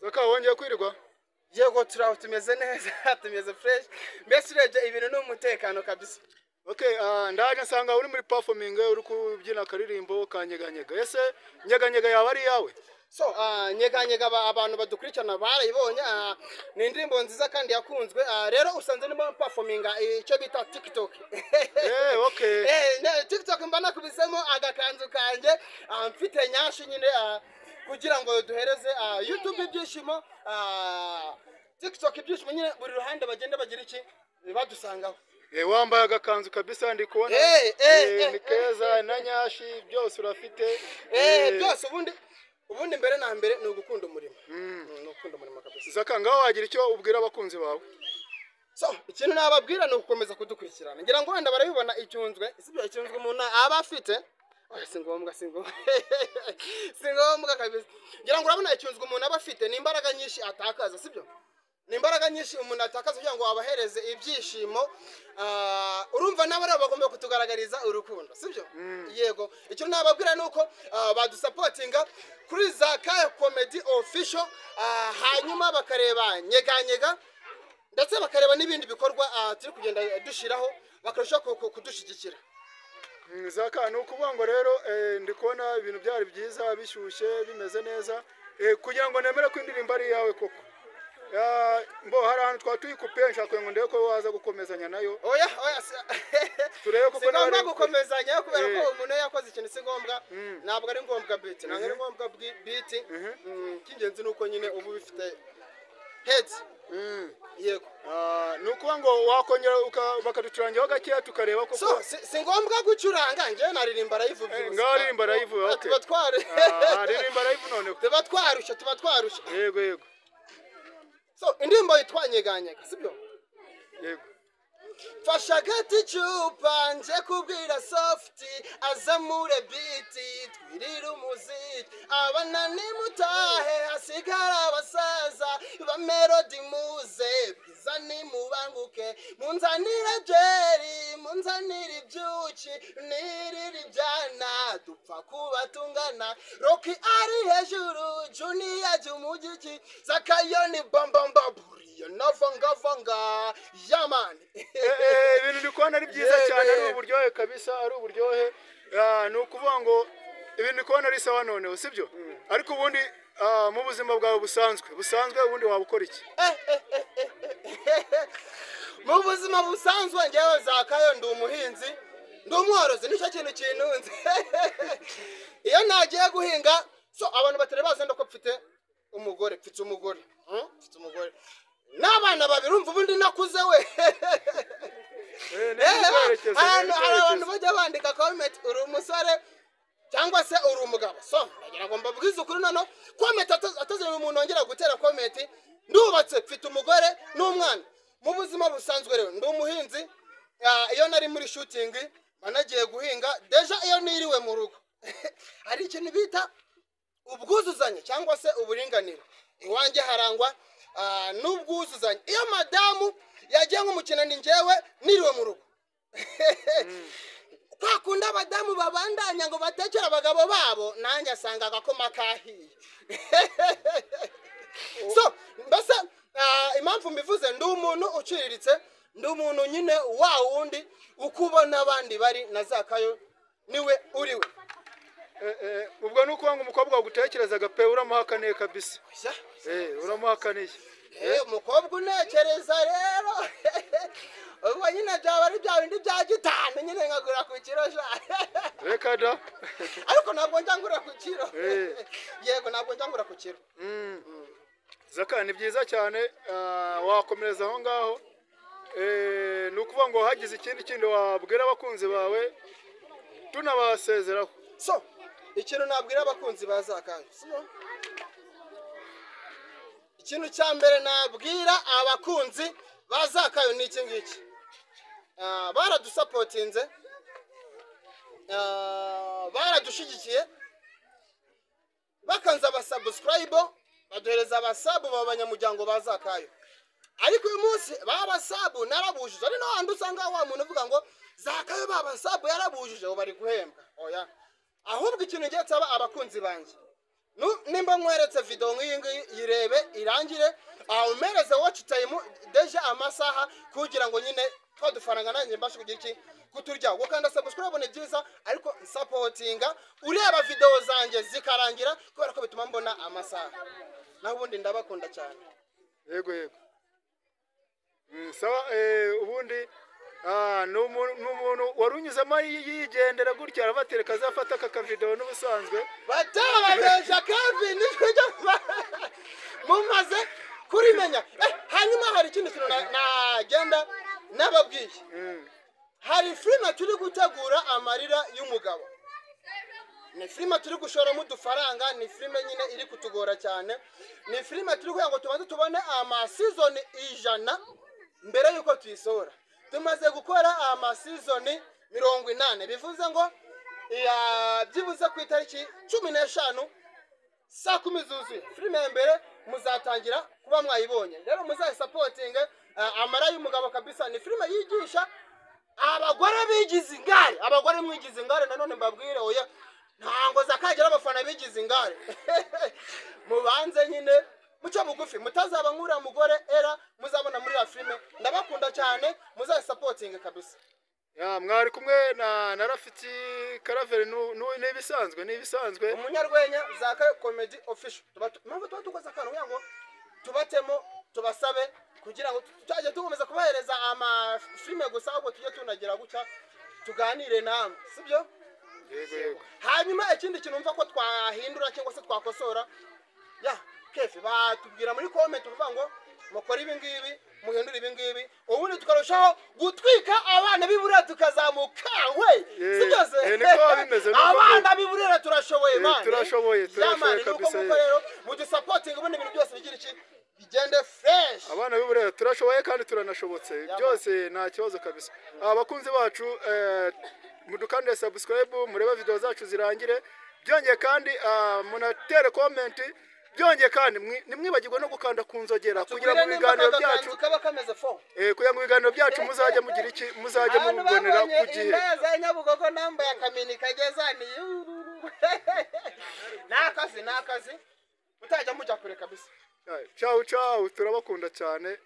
Zaka, wongeye kwirirwa? Yego, turaho, tumeze neza, tumeze fresh. Mbese urebye ibintu ni umutekano kabisa. Okay, ndaje nsanga uri muri performing, uri kubyina akaririmbo ka Nyeganyega. Ese Nyeganyega yaba ari iyawe? So Nyeganyega abantu badukurikirana barayibonye, ni indirimbo nziza kandi yakunzwe. Rero usanze ndimo performinga icyo bita TikTok. Eh, okay. TikTok mba nakubisemo agakanzu kanjye, mfite nyashi nyine, kugira ngo duhereze YouTube ibyishimo, TikTok ibyishimo nyine, buri ruhande bagenda bagira iki badusangaho. Wambaye agakanzu kabisa, ndi kubona. Ni keza na nyashi byose urafite. Byose ubundi mbere na mbere ni ugukunda umurimo. Ni ugukunda umurimo kabisa. Zaka, ngaho wagira icyo ubwira abakunzi bawe. So ikintu nababwira ni ugukomeza kudukurikirana. Ngira ngo wenda barabibona icyunzwe, sibyo? Icyunzwe umuntu aba afite. Oya, si ngombwa, si ngombwa, si ngombwa kabisa. Ngira ngo urabona icyunzwe umuntu aba afite ni imbaraga nyinshi atakaza, sibyo? Ni imbaraga nyinshi umuntu atakaza kugira ngo abahereze ibyishimo. Urumva nabo rero bagomba kutugaragariza urukundo, sibyo? Yego, icyo nababwira ni uko badusapotinga kuri Zakayo Comedy Official, hanyuma bakareba Nyeganyega, ndetse bakareba n'ibindi bikorwa turi kugenda dushyiraho, bakarushaho kudushyigikira. Zaka, ni ukuvuga ngo rero ndi kubona ibintu byari byiza, bishyushye, bimeze neza. Kugira ngo nemere ko indirimbo ari iyawe koko, mbo hari ahantu twaba tuyikupiye, nshaka kugira ngo ndebe ko waza gukomezanya nayo. Oya, oya, Turebe koko si ngombwa nawe gukomezanya, kubera ko umuntu iyo yakoze ikintu si ngombwa, ntabwo ari ngombwa beat, ntabwo ari ngombwa beat. Icy'ingenzi ni uko nyine uba ubifite head. Yego. Ni ukuvuga ngo wakongera bakaducurangiraho gakeya tukareba koko. So si ngombwa gucuranga, njyewe naririmba live byihuse. Ngaho ririmba live, okay. Tuba twari Ririmba live noneho. Tuba twarushye, tuba twarushye. Yego. So indirimbo yitwa Nyeganyega, sibyo? Yego. Fasha agati icupa nje kubwira Sofuti azamure beat, twirire umuziki. Abana nimutahe, hasigara abasaza ba Melody, muze bwiza, nimubanguke munzanire byeri, munzanire ibyuki, nirire ibyana dupfa kuba tungana. Roki ari hejuru, Junior jya umugiki, Zakayoni bambamba buriya navangavanga yamani. Ibintu ndi kubona ari byiza cyane, ari uburyohe kabisa, ari uburyohe. Ni ukuvuga ngo ibintu ndi kubona ari sawa noneho, sibyo? Ariko ubundi mu buzima bwawe busanzwe ubundi waba ukora iki? Mu buzima busanzwe njyewe Zakayo ndi umuhinzi, ndi umworozi, nicyo kintu kintunze. Iyo nagiye guhinga, so abantu batari bazi ko mfite umugore, mfite umugore, Mfite umugore n'abana babiri. Urumva ubundi nakuze we. Ni icyerekezo, ni Hari abantu icyerekezo. bajya bandika comment: "Uri umusore cyangwa se uri umugabo?" So ndagira ngo mbabwize ukuri noneho, comment atazanye umuntu wongera gutera comment. Ndubatse, mfite umugore n'umwana. Mu buzima busanzwe rero ndi umuhinzi. Iyo nari muri shooting mba nagiye guhinga. Déjà iyo niriwe mu rugo, hari ikintu bita ubwuzuzanye cyangwa se uburinganire. Iwanjye harangwa n'ubwuzuzanye. Iyo madamu yagiye nk'umukino, ni njyewe niriwe mu rugo, kwa kundi abadamu babandanya ngo batekere abagabo babo, nanjye asanga agakoma kahiye. So mbese impamvu mbivuze, ndi umuntu uciriritse, ndi umuntu nyine wa wundi uko ubona abandi bari, na Zakayo niwe uriwe. Ubwo ni ukuvuga ngo umukobwa wagutekerezaga pe, uramuhakaniye kabisa. Oya. Uramuhakaniye. Umukobwa unekereza rero, ubwo nyine byaba ari bya bindi bya gitanu nyine nkagura ku kiro sha. Reka da. Ariko ntabwo njya ngura ku kiro. Yego, ntabwo njya ngura ku kiro. Zaka, ni byiza cyane, wakomereza aho ngaho. Ni ukuvuga ngo hagize ikindi kindi wabwira abakunzi bawe tunabasezeraho. So ikintu nabwira abakunzi ba Zakayo, sibyo? Ikintu cya mbere nabwira abakunzi ba Zakayo ni iki ngiki: baradusapotinze, baradushigikiye, bakanze aba subscribe, baduhereza aba sub b'abanyamuryango ba Zakayo. Ariko uyu munsi baba sub narabujuje. Ari no handi usanga wa muntu uvuga ngo Zakayo baba sub yarabujuje, ubu bari guhembwa. Oya, ahubwo ikintu ngiye nsaba abakunzi banjye Nimba nkweretse video nk'iyi ngiyi, yirebe irangire, umereze watch time déjà amasaha, kugira ngo nyine twa dufaranga nanjye mbashe kugira iki, kuturya. Gukanda subscribe ni byiza, ariko supportinga ureba video zanjye zikarangira, kubera ko bituma mbona amasaha. Naho ubundi ndabakunda cyane. Yego. Sawa, ubundi ni umuntu wari unyuzemo yigendera gutya, arabatereka azafata aka kavideo n'ubusanzwe. Batababesha Kevin, mumaze kurimenya. Hanyuma hari ikindi kintu nagenda nababwiye. Hari filime turi gutegura, Amarira y'Umugabo. Ni filime turi gushoramo udufaranga, ni filime nyine iri kutugora cyane. Ni filime turi kugira ngo tubanze tubone amasizoni 100 mbere y'uko tuyisohora. Tumaze gukora amasizoni 80, bivuze ngo byibuze ku itariki 15 saa 10 zuzuye, filime ya mbere muzatangira kuba mwayibonye. Rero muzayisapotinge, Amara y'Umugabo kabisa. Ni filime yigisha abagore bigize ingare. Abagore mwigize ingare, nanone mbabwire, oya, ntango zakagira abafana bigize ingare. Mubanze nyine mucyo bugufi, mutazaba nk'uriya mugore era muzabona muri la filime. Ndabakunda cyane, muzayisapotinge kabisa. Ya, mwari kumwe na Rafiki Karaveri, n'ibisanzwe. Umunyarwenya Zaka Comedy Official. Impamvu tuba dukoze akantu kugira ngo tubatemo, tubasabe kugira ngo tujye dukomeza kubahereza amafilime gusa, ahubwo tujye tunagira gutya tuganire namwe, sibyo? Yego. Hanyuma ikindi kintu mva ko twahindura cyangwa se twakosora, ya kefe batubwira muri comment, uvuga ngo mukora ibi ngibi, muhindura ibi ngibi, ubundi tukarushaho gutwika abana b'Iburera tukazamuka we. Si byose? Niko biba bimeze, niko Abana b'Iburera turashoboye, man. Turashoboye, Yeah, turashoboye man, nuko kabisa. Nguko rero mudusapotinga, ubundi ibintu byose bigira iki, bigende fresh. Abana b'Iburera turashoboye kandi turanashobotse. Yeah, Byose nta kibazo kabisa. Abakunzi bacu, mudukande subscribe, murebe video zacu zirangire. Byongeye kandi munatere comment. Byongeye kandi ntimwibagirwe no gukanda ku nzogera kugira ngo Tubwire nimba ibiganiro aka byacu gakanzu kaba kameze fo. Kugira ngo ibiganiro byacu muzajye mugira iki, muzajye Abantu mubibonera babonye ku gihe. Indaya za Nyabugogo nambaye akamini kageza ni ni akazi mutajya mujya kure kabisa. Ciao ciao, turabakunda cyane.